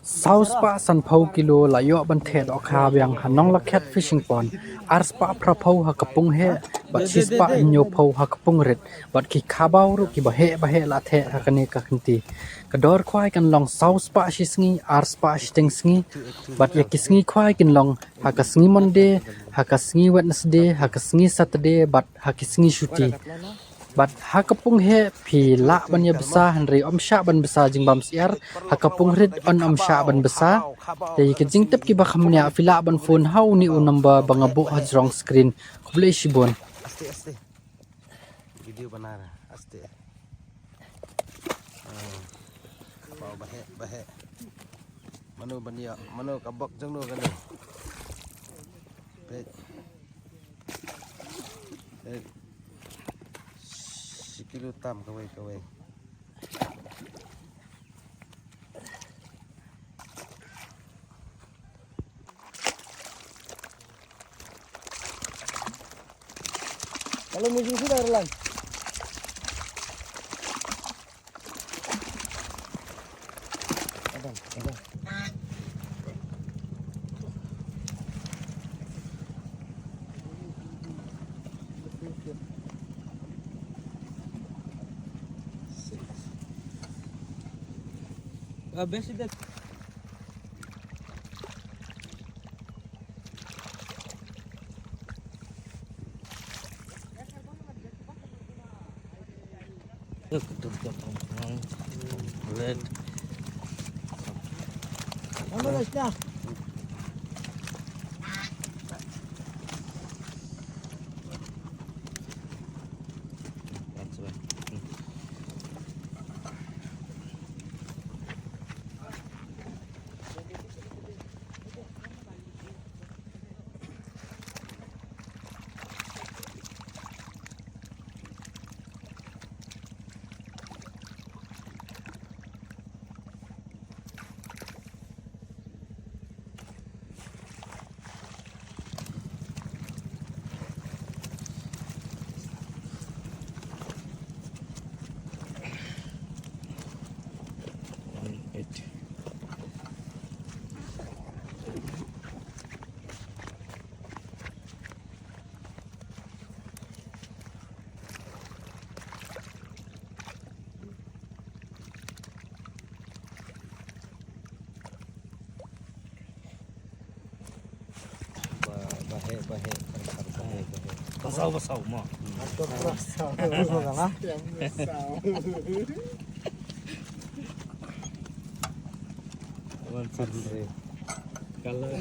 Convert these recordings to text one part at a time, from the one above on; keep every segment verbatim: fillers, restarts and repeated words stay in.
Saw spah sanphew kilo la ïoh ban theh dohkha biang ha Nonglakhet Fishing Pond, ar spah phraphew ha ka pung heh, bad shi spah hynñiewphew ha ka pung rit, bad ki khabaw ruh kiba heh ba heh la theh ha kane ka kynti. Ka dor khwai kan long saw spah shi sngi, ar spah shiteng sngi, bad ïa ki sngi khwai kin long ha ka sngi Monday, ha ka sngi Wednesday, ha ka sngi Saturday, bad ha ki sngi shuti. Bad ha ka pung heh phi lah ban ïa bsa hynrei ym shah ban bsa jingbam syiar, ha ka pung rit yn ym shah ban bsa. Te ïa ki jingtip kiba kham bniah phi lah ban phone ha une u number ba nga buh ha jrong screen. Khublei shibun. Aste, aste. Video bana rha, aste. Ah. Wow, ba heh, ba heh. Mano ban ïoh, mano ka bok jong no kane. Peit. Peit. Shi kilo tam kawei kawei. Kalau musim sudah, Roland. Abang, abang. Ah, best is that. Red. Ba, ba heh, ba heh, ba heh, ba heh. Basaw, basaw, mo. One, two, three. Color.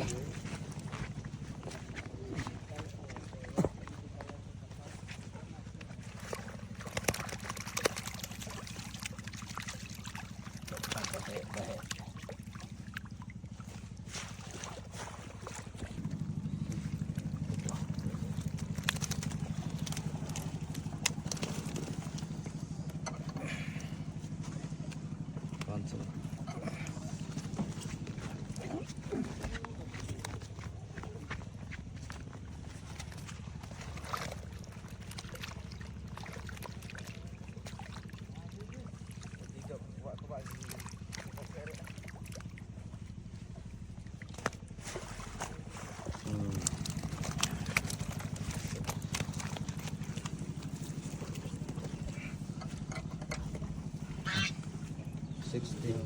Sixteen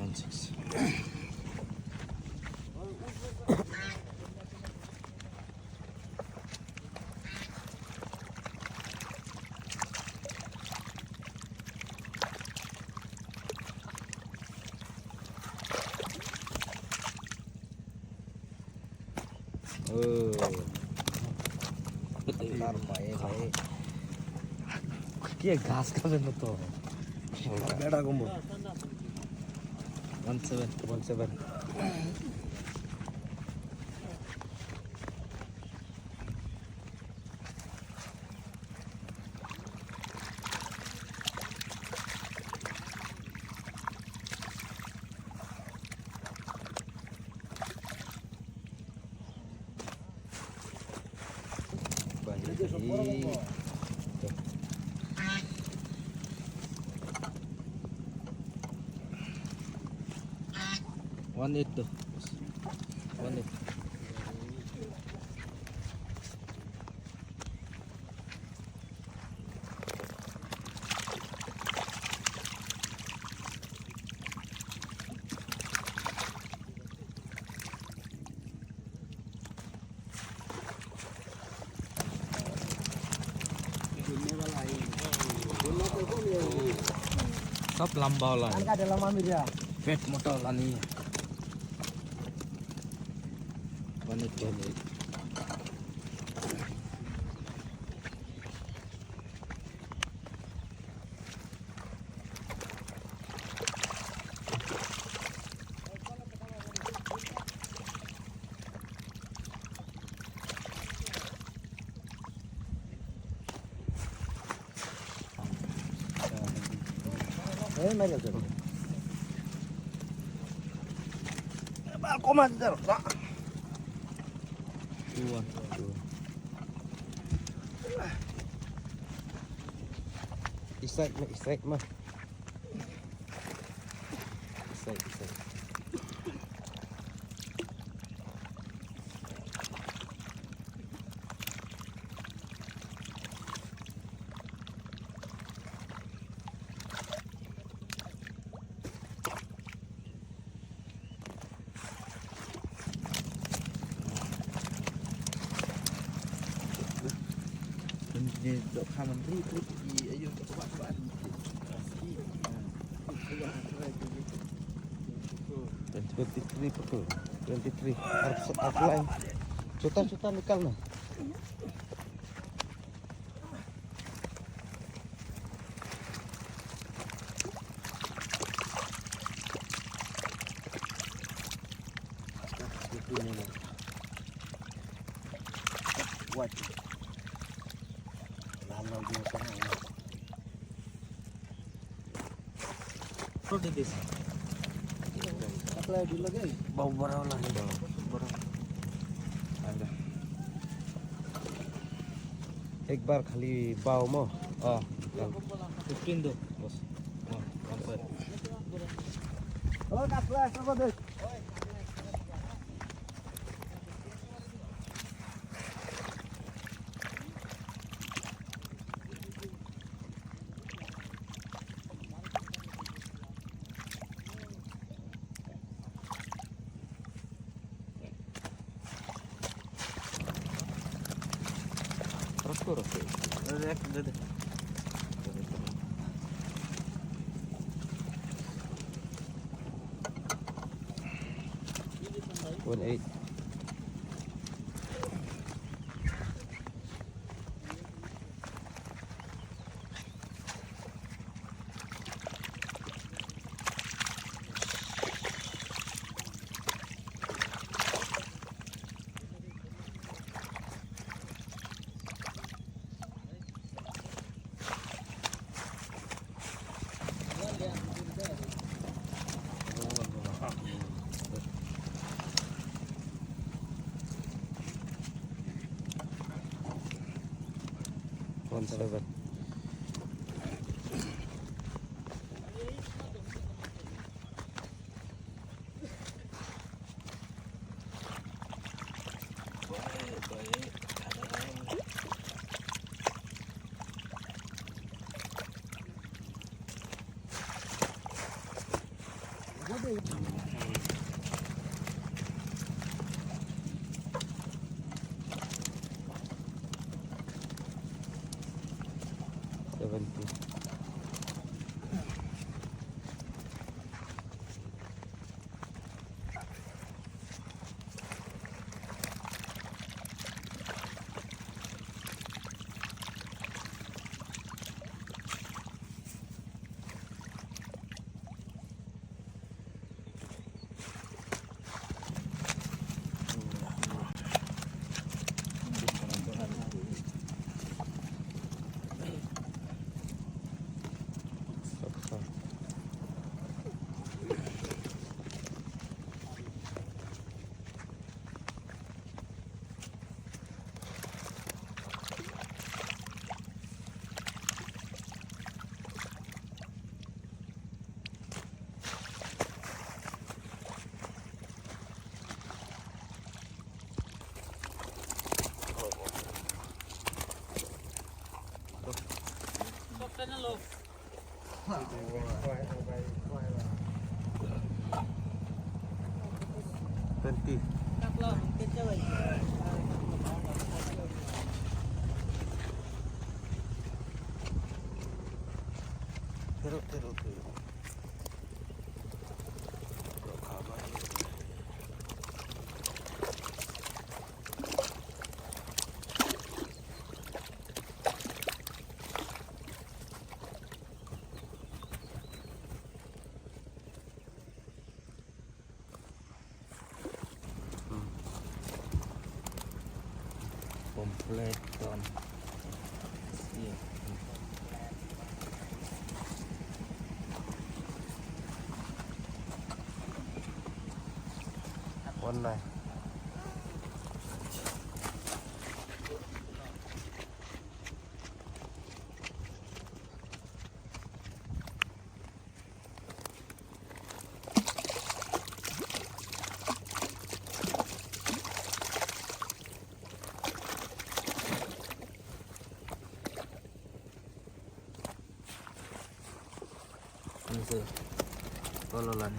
and six. Oh. Tar paye, paye. Kya gas ka ben to. Beda combo. One seven, one seven. One eight to. One eight. Sab lamba la. An ka dalam ambil dia. Pet motor la ni. One eight, one eight. Eh, mari tu. Ba, koma tu dah. Dua, dua. Isai mah, isai mah. Isai, isai. Ni dok kha man ri, ri, i, ayu, ka ba, ka ba. Twenty three pukul, twenty three. Arf, arf lai. Chuta, chuta nikal na. Bau barau lah ni. Bau barau. Ada. Ek bar khali bau mo. Oh, fifteen tu, bos. Oh, one five. Oh, tak lah, sama deh. Rasko, rasko. One eight. One seven. Seventy. Twenty. Thero, thero, thero. Complete ton. Iya. One nine. Ni se. Kololan.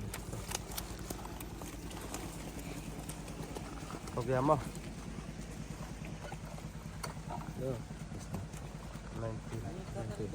Okay, amo. Yo. Nineteen. Nineteen.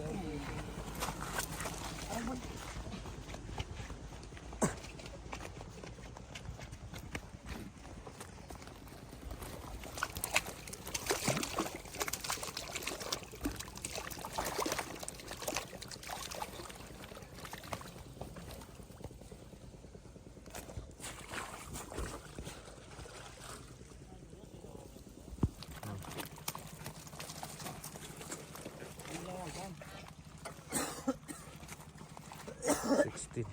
Sixteen.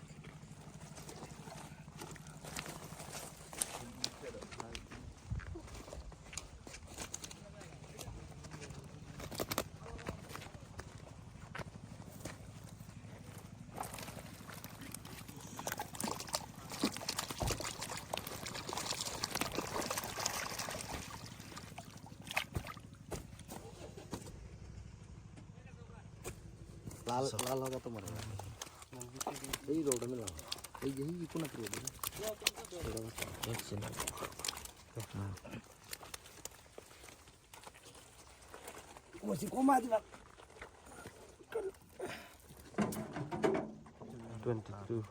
Lal, lal ka tumar. Ei road mein lal. Ei, ei, ei, kuna road. Masih koma di bak. Twenty-two.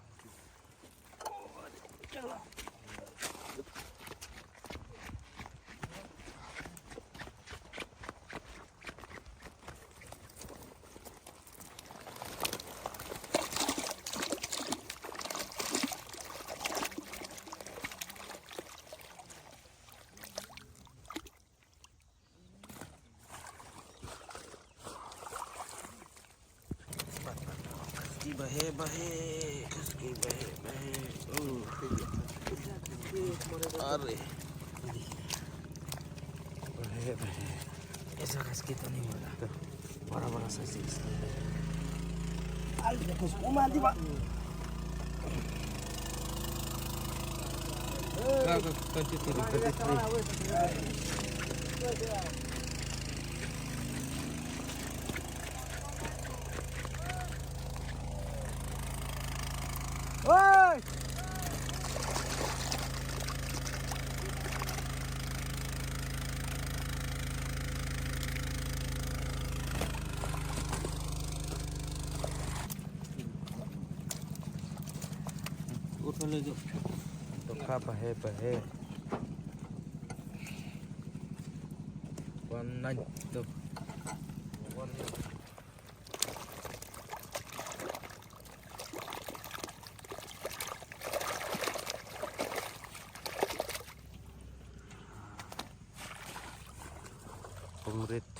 Kaski bahe bahe, kaski bahe bahe. Uh. Are. Bahe bahe. Aisa kaski to nahi mila. Bada bada size kaski. Ai, dekho, usko maan di, Pak. Twenty-three, twenty-three. Oi! Uthale jo. Tokha bahe bahe. One nine two. Pungrit